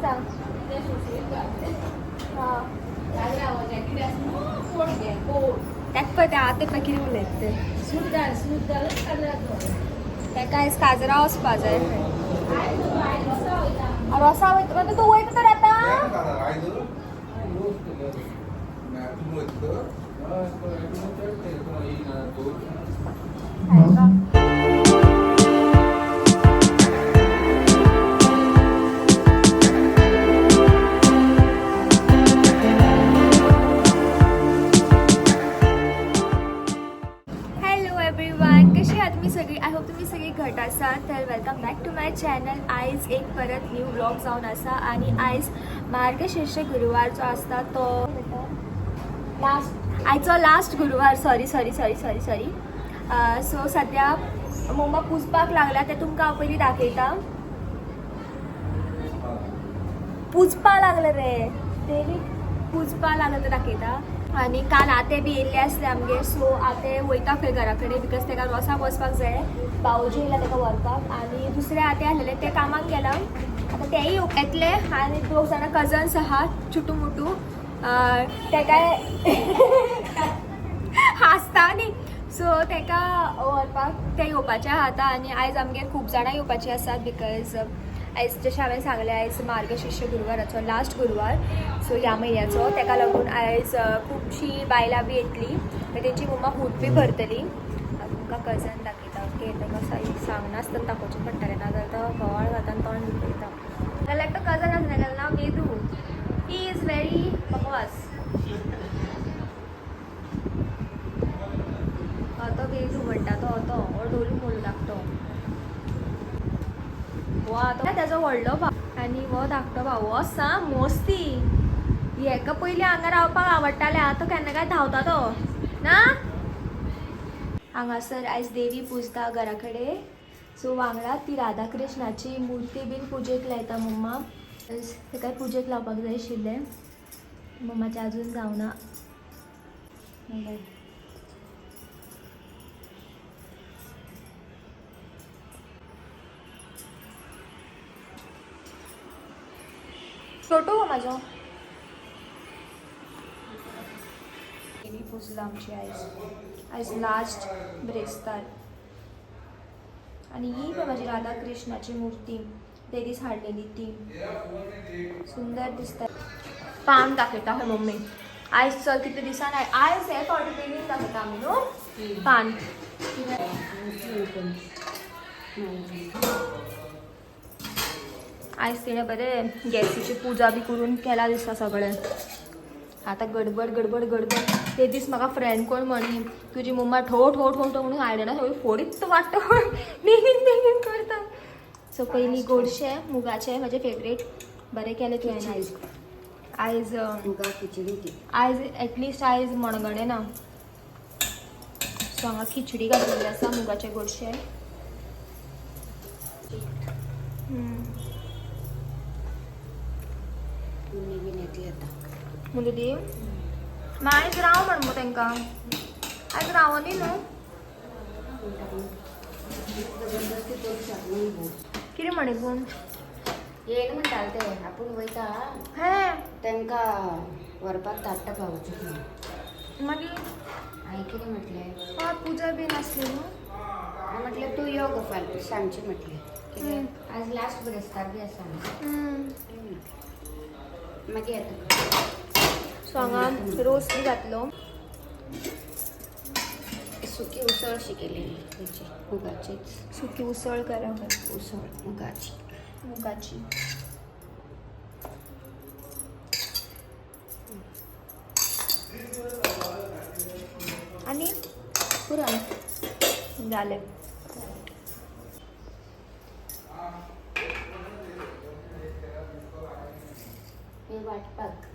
ताका पळय ते आतां पळय कितें उलयता ते. ताका आयज काजरा वचपा जाय खंय. रोसा वयता मागीर तूं वयता तर आतां. हॅलो एवरीवन, कशी आहात तुम्ही सगळी? I hope तुम्ही सगळी घट आसात. तर welcome back to my channel. आयज एक परत न्यू व्लॉग जावन आसा आणि आयज मार्गशीर्ष गुरुवार जो आसता तो लास्ट, आयचो लास्ट गुरुवार. Sorry sorry sorry sorry sorry. So सध्या मम्मा पुजपाक लागला ते तुमकां हांव पयलीं दाखयता. पुजपा लागले रे, देवीक पुजपा लागले ते दाखयता. आनी काल आते बी येयल्ले आसले आमगेर. सो आते वयता खंय घरा कडेन because ताका रोसाक वचपाक जाय. भावोजी येयला ताका व्हरपाक आनी दुसरे आते आसलेले ते कामाक गेला, आतां तेय येतले. आनी दोग जाणां कजन्स आहा, चुटू मुटू, तेकाय हांसता न्ही. सो तेका व्हरपाक ते येवपाचे आहा आतां. आनी आयज आमगेर खूब जाणां येवपाचीं आसात because आयज जशें हांवें सांगलें, आयज मार्गशीर्ष गुरवाराचो लास्ट गुरवार, सो ह्या म्हयन्याचो. तेका लागून आयज खुबशीं बायलां बी येतली, मागीर तेंची मम्मा हूत बी भरतली. तुमकां कजन दाखयता. ओके, ताका सांगनासतना दाखोवचें पडटलें, नाजाल्यार तो बोवाळ घालता आनी तोंड दुखयता. जाल्यार एकटो कजन आसा, तेका नांव वेदू. He is very बकवास. तो वेदू म्हणटा तो, तो हो डोलू मोलू धाकटो. हो आतां तेजो व्हडलो भाव आनी हो धाकटो भाव. हो साम मस्ती. हेका पयलीं हांगा रावपाक आवडटालें, आतां केन्ना काय धांवता तो ना. हांगासर आयज देवी पुजता घरा कडेन. सो वांगडा ती राधा कृष्णाची मुर्ती बीन पुजेक लायता मम्मा. तेकाय पुजेक लावपाक जाय आशिल्लें, मम्माचें अजून जावना. फोटो गो म्हाजो. देवी पुजला आमची आयज. आयज लास्ट ब्रेस्तार. आनी ही पळय म्हाजी राधा कृष्णाची मूर्ती, ते दीस हाडलेली ती, सुंदर दिसता. पान दाखयता खंय मम्मी आयज. चल, कितले दिसान आयज हे फावटी बेगीन दाखयता आमी न्हू पान. आयज तिणें बरें गॅसीची पुजा बी करून केला दिसता सगळें. आतां गडबड गडबड गडबड. ते दीस म्हाका फ्रेंड कोण म्हणी, तुजी मम्मा ठो ठो ठो ठो म्हणून आयदनां सगळी फोडीत वाडटा, बेगीन बेगीन करता. सो पयलीं गोडशें मुगाचें, म्हाजें फेवरेट. बरें केलें तुवें आयज. आयज मुगा खिचडी ती. आयज एटलिस्ट आयज मणगणें ना. सो हांगा खिचडी घातलेली आसा, मुगाचें गोडशें. मुनी बीन येतली आतां. मुदी दी मागीर आयज राव म्हण मगो तांकां, आयज रावनी न्हू. जबरदस्ती करूं शकना गो. कितें म्हणी पूण? येयना म्हणटाले ते, आपूण वयता. हें तांकां व्हरपाक धाडटा भावोजी म्हणून. मागीर? हांवें कितें म्हटलें? हय, पुजा बीन आसली न्हू. हांवें म्हटलें तूं यो गो फाल्यां सांजचें म्हटलें, कित्याक आज लास्ट बिरेस्तार बी आसा न्हू. मागीर येता. सो हांगा रोस बी घातलो. सुकी उसळ शिकयली तेची, मुगाचीच. सुकी उसळ करा. उसळ मुगाची. मुगाची. आनी पुरो. जालें. हे वाटपाक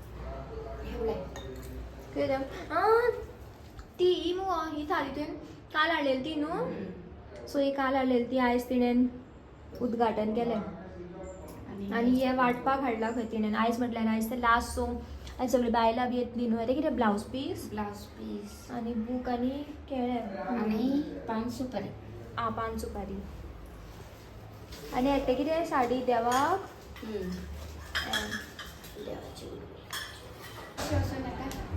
हेवळे. कितें आं ती ही मुगो, ही थाली तुवें काल हाडलेली ती न्हू. सो ही काल हाडलेली ती आयज तिणेन उद्घाटन केलें. आनी हे वांटपाक हाडला खंय तिणेन आयज. म्हटल्यार आयज ते लास्ट. सो आयज सगळीं बायलां बी येतली न्हू. तें कितें, ब्लावज पीस? Blouse piece. आनी बूक आनी केळें. आनी पान सुपारी. आं, पान सुपारी. आनी हें कितें, साडी देवाक?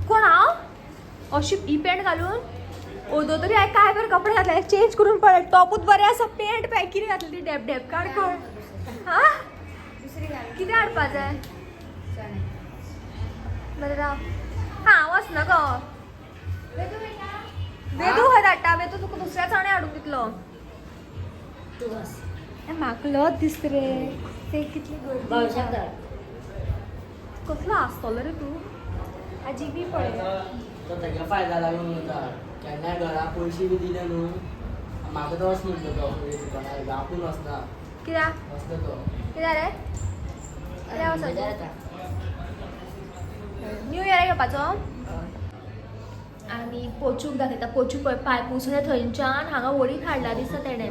कोण हांव अशी ही पॅन्ट घालून ओदो तरी हांवें काय बरे कपडे घातले चेंज करून पळय टॉपूच बरें आसा पॅन्ट पळय कितें घातली ती डॅप डॅप काड कोण हा कितें हाडपा जाय बरें राव हांव वचना गो वेदू खंय धाडटा वेदू तुका दुसऱ्या चणे हाडून दितलो. म्हाका लज दिसता रे ते कितली गर्दी. कसलो आसतलो रे तूं आजी बी पळय. तो तेका फायदा लागून वता केन्नाय घरा पयशे बी दिले न्हू म्हाका तो अशें म्हणटा तो दुकानार आपूण वचना. कित्याक वचना तो. कित्याक रे कित्याक वचना न्यू इयराक येवपाचो. आनी पोचूक दाखयता. पोचू पळय पांय पुसून थंयच्यान हांगा वडीत हाडला दिसता तेणें.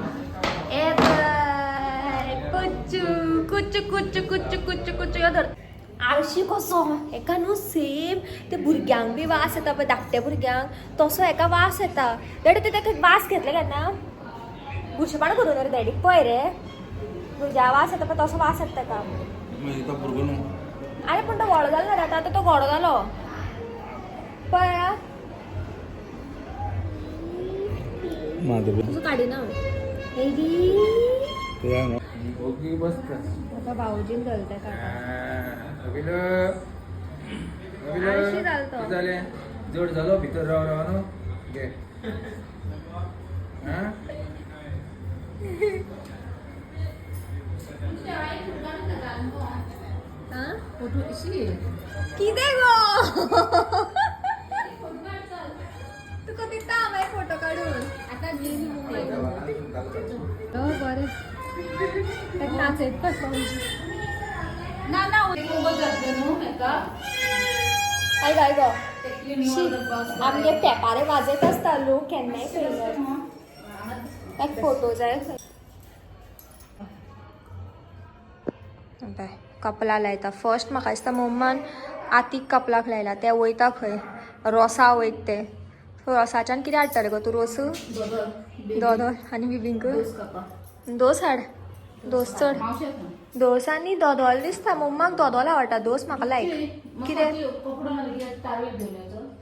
ए पळय कोचू कुच्चू कुच्चू कुच्चू कुच्चू कुच्चू यो धर आळशी कसो हेका न्हू सेम ते भुरग्यांक बी वास येता पळय धाकट्या भुरग्यांक तसो हेका वास येता. डॅडी ते ताका वास घेतले केन्ना बुरशेपणां करूं रे डॅडीक पळय रे भुरग्या वास येता पळय तसो वास येता ताका. भुरगो न्हू. आरे पूण तो व्हडलो जालो न्हू रे आतां तो घोडो जालो पळय तुजो काडिना ओगी बसता. म्हाका भाऊजीन धरता काका. आळशी जालो तो. जालें जड जालो भितर राव राव न्हू घे. कितें गो तुका दिता हांव मागीर फोटो काडून. बरें ताका नाचयता भाऊजी. ना ना न्हू आयक आयक आमगे पेपारे वाजयत आसता लोक केन्नाय पळयल्यार ताका फोटो जाय. बाय कपला लायता फर्स्ट म्हाका दिसता मम्मान आतीक कपलाक लायला. ते वयता खंय रोसा वयता ते रोसाच्यान कितें हाडटलें गो तूं रोस दोदोल आनी बिबिंक दोस हाड दोस चड दोस आनी दोदोल दिसता मम्माक दोदोल आवडटा दोस म्हाका लायक कितें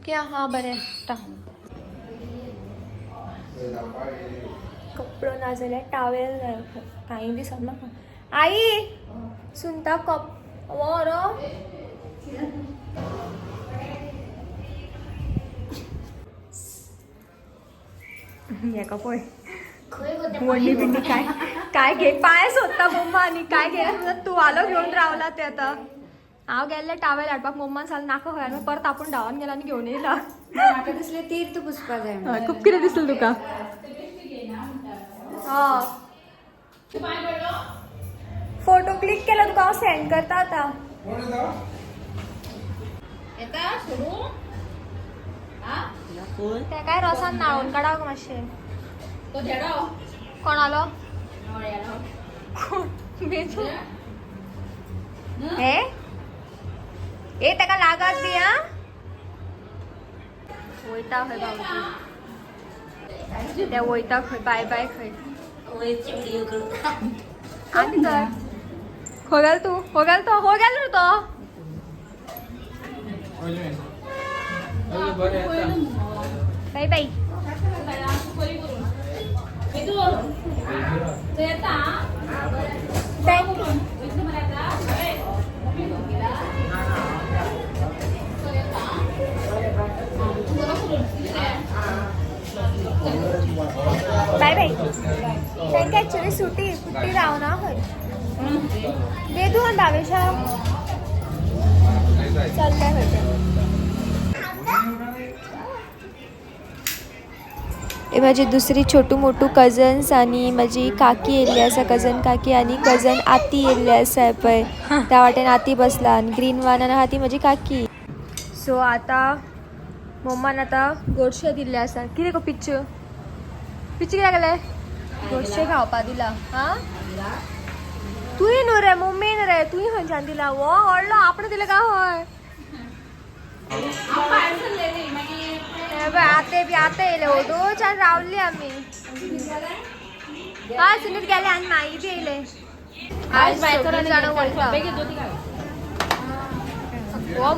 कितें हा बरें कपडो ना जाल्यार टावेल जाय कांय दिसना म्हाका. आई सुनता कप व्हर हेका पळय वडली बिडली काय काय घे पांय सोदता मम्मा आनी काय घे तुवालो घेवन रावला ते आतां. हांव गेल्लें टावेल हाडपाक मम्मान सांगलें नाका खंय आनी परत आपूण धांवन गेला आनी घेवन येयला. म्हाका दिसलें तीर्थ पुसपा जाय म्हणून. खूब कितें दिसलें तुका. हय फोटो क्लिक केला तुका हांव सेंड करता आतां. ते काय रोसान न्हाळून काडा मातशें. कोणालो बेजू हे ए ताका लागत बी आ वयता खंय भाऊजी ते वयता खंय बाय बाय खंय आनी तर खंय गेल तूं खंय गेल तो खंय गेलो रे तो. Bye bye. Bye bye. तांकां एक्चुली सुटी सुटी रावना खंय वेदू आनी भावेशा चल्ले खंय ते. म्हाजी दुसरी छोटू मोटू कजन्स आनी म्हाजी काकी येयल्ली आसा कजन काकी आनी कजन आती येयल्ली आसा पळय त्या वाटेन आती बसला आनी ग्रीन वान आहा ती म्हाजी काकी. सो आतां मम्मान आतां गोडशें दिल्लें आसा. कितें गो पिच्चू पिच्चू कित्याक गेलें गोडशें खावपा दिला. आं तुवें न्हू रे मम्मीन रे तुवें खंयच्यान दिला हो व्हडलो आपणें दिलें काय हय. आते बी आतां येयले ओदोच्यान रावली आमी. हय सुनीत गेले आनी माई बी येयले. आयज सगळीं जाणां वयता. हो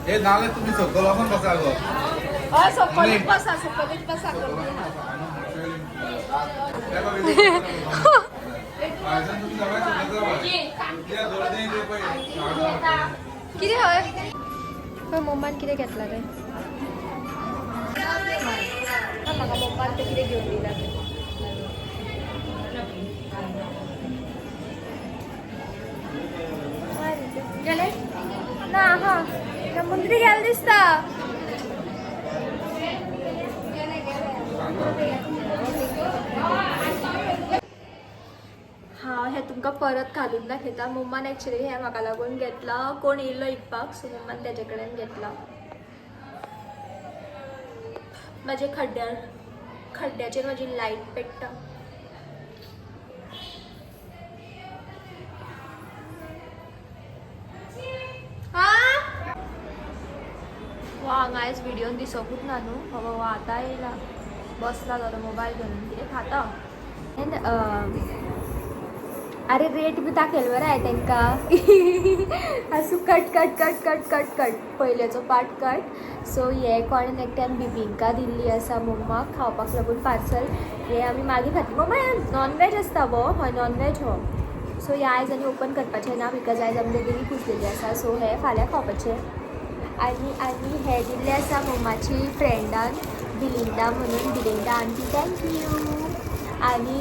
हे नाले तुम्ही सकयल वचोन बसा गो. हय सकयलूच बसा, सकयलूच बसा. कितें हय पळय मम्मान कितें घेतलां तें म्हाका, मम्मान तें कितें घेवन दिलां तें. गेले ना हा मुंदरी गेले दिसता. हांव हें तुमकां परत घालून दाखयता. मम्मान एक्चुली हें म्हाका लागून घेतलां, कोण येयल्लो इकपाक, सो मम्मान तेजे कडेन घेतलां. म्हाजे खड्ड्यार खड्ड्याचेर म्हाजी लायट पेट्टा. वा हांगा आयज व्हिडियोन दिसोकूच ना न्हू बाबा. हो आतां येयला, बसला जालो मोबायल घेवन कितें खाता. अरे रेट बी दाखयल बरें हांवें तांकां. आसूं, cut cut cut cut cut cut, पयल्याचो part cut. So हे कोणें एकट्यान बिबिंका दिल्ली आसा मम्माक खावपाक लागून पार्सल. हे आमी मागीर खातली. मम्मा हें नॉन वेज आसता गो? हय नॉन वेज हो. सो हे आयज आनी ओपन करपाचें ना because आयज आमगे देवी पुजलेली आसा. सो हे फाल्यां खावपाचें. आनी आनी हे दिल्ले आसा मम्माची फ्रेंडान, बिलिंडा म्हणून, बिलिंडा आंटी, thank you. आनी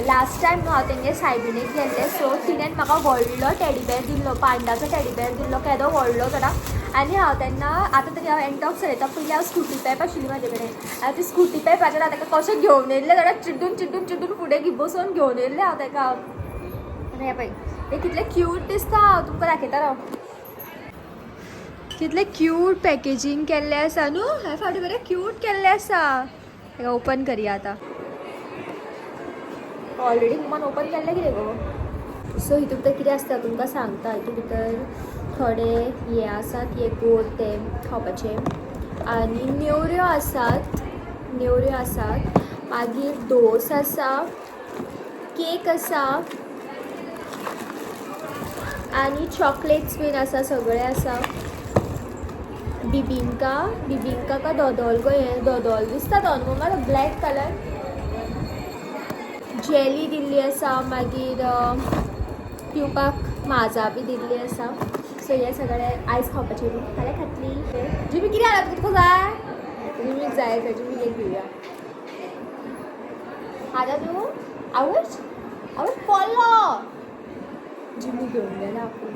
लास्ट टायम न्हू हांव तेंगे सायबिणीक गेल्लें, सो तिणेन म्हाका व्हडलो टेडीबेर दिल्लो, पांडाचो टेडीबेर दिल्लो, केदो व्हडलो जाणा. आनी हांव तेन्ना आतां तरी हांव एन्टॉक्स चलयता, पयलीं हांव स्कुटी पेप आशिल्ली म्हाजे कडेन. आनी ती स्कुटी पेपाचेर हांव ताका कशें घेवन येयल्लें जाणा, चिड्डून चिड्डून चिड्डून फुडें बसोवन घेवन येयल्लें हांव ताका. आनी हें पळय हें कितलें क्यूट दिसता, हांव तुमकां दाखयता राव कितलें क्यूट पॅकेजींग केल्लें आसा न्हू. हे फावटी बरें क्यूट केल्लें आसा. हेका ओपन करया आतां. ऑलरेडी मम्मान ओपन केल्लें कितें गो. सो हितून भितर कितें आसता तुमकां सांगता. हितून भितर थोडे हे आसात, हे गोड ते खावपाचे, आनी नेवऱ्यो आसात, नेवऱ्यो आसात, मागीर दोस आसा, केक आसा, आनी चॉकलेट्स बीन आसा, सगळें आसा. बिबिंका, बिबिंका का दोदोल गो, हें दोदोल दिसता तो न्हू मम्मा, ब्लॅक कलर. जेली दिल्ली आसा, मागीर पिवपाक माजा बी दिल्ली आसा. सो हे सगळें आयज खावपाचें न्हू, फाल्यां खातली. जिमी कितें जालां तुका जाय? जिमीक जाय खंय, जिमीक एक घेवया. आतां तूं आवच आवच पडलो, जिमी घेवन गेला आपूण.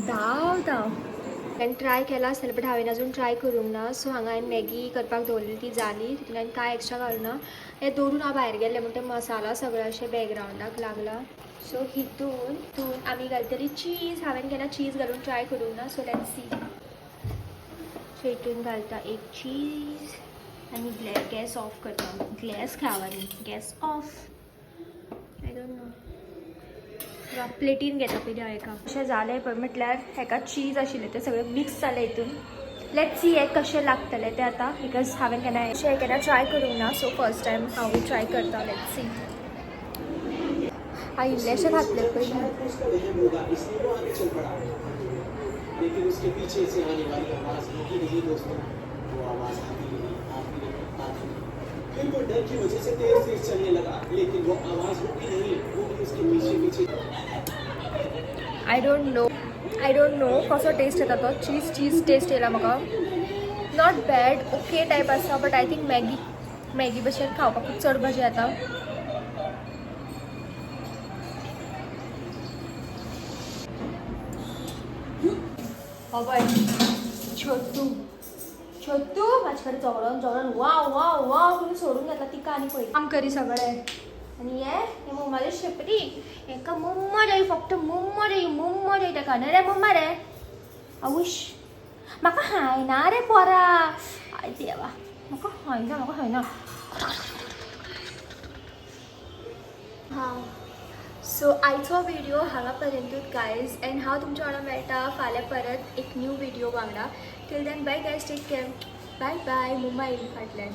धांव धांव. हांवें ट्राय केला आसतलें बट हांवें अजून ट्राय करूंक ना. सो हांगा हांवें मॅगी करपाक दवरलेली ती जाली, तितून हांवें कांय एक्स्ट्रा घालूं ना. हें दवरून हांव भायर गेल्लें म्हणटकीर मसाला सगळो अशें बॅकग्रावंडाक लागला. सो हितून हितून आमी घालतली चीज. हांवें केन्ना चीज घालून ट्राय करूंक ना, सो let's see. सो हितून घालता एक चीज आनी गॅस ऑफ करता. गॅस खावा न्ही, gas of. I don't know, प्लेटीन घेता पयलीं हांव एका. अशें जालें पळय म्हटल्यार हेका चीज आशिल्लें तें सगळें मिक्स जालें हितून. Let's see हें कशें लागतलें तें आतां, because हांवें केन्ना अशें केन्ना ट्राय करूंक ना. सो फर्स्ट टायम हांवूय ट्राय करता. Let's see. हांव इल्लेशें घातलें पयलीं. उसका वहम होगा, इसलिए वो आगे चल पड़ा, लेकिन उसके पीछे से आने वाली आवाज रुकी नहीं दोस्तों. वो आवाज आती रही, आती रही, आती रही. फिर वो डर की वजह से तेज तेज चलने लगा, लेकिन वो आवाज रुकी नहीं, वो भी उसके पीछे पीछे. I don't know, I don't know कसो टेस्ट येता तो. चीज चीज टेस्ट येयला म्हाका, not bad, okay type आसा. But I think Maggi Maggi भशेन खावपाक खूब चड मजा येता. हो पळय छोटू, छोटू म्हाजे कडेन झगडोन झगडोन वाव वाव वाव करून सोडून घेतला तिका. आनी पळय काम करी सगळें. आनी हे हे मम्माले शेपडी, हेका मम्मा जाय, फक्त मम्मा जाय, मम्मा जाय ताका. न्हय रे मम्मा रे, आवूश म्हाका खायना रे पोरा. I देवा, म्हाका खायना, म्हाका खायना. हां सो आयचो व्हिडिओ हांगा पर्यंतूच गायज, एंड हांव तुमच्या वांगडा मेळटा फाल्यां परत एक न्यू व्हिडिओ वांगडा. Till then, bye guys, take care, bye bye. मुम्मा येयली फाटल्यान.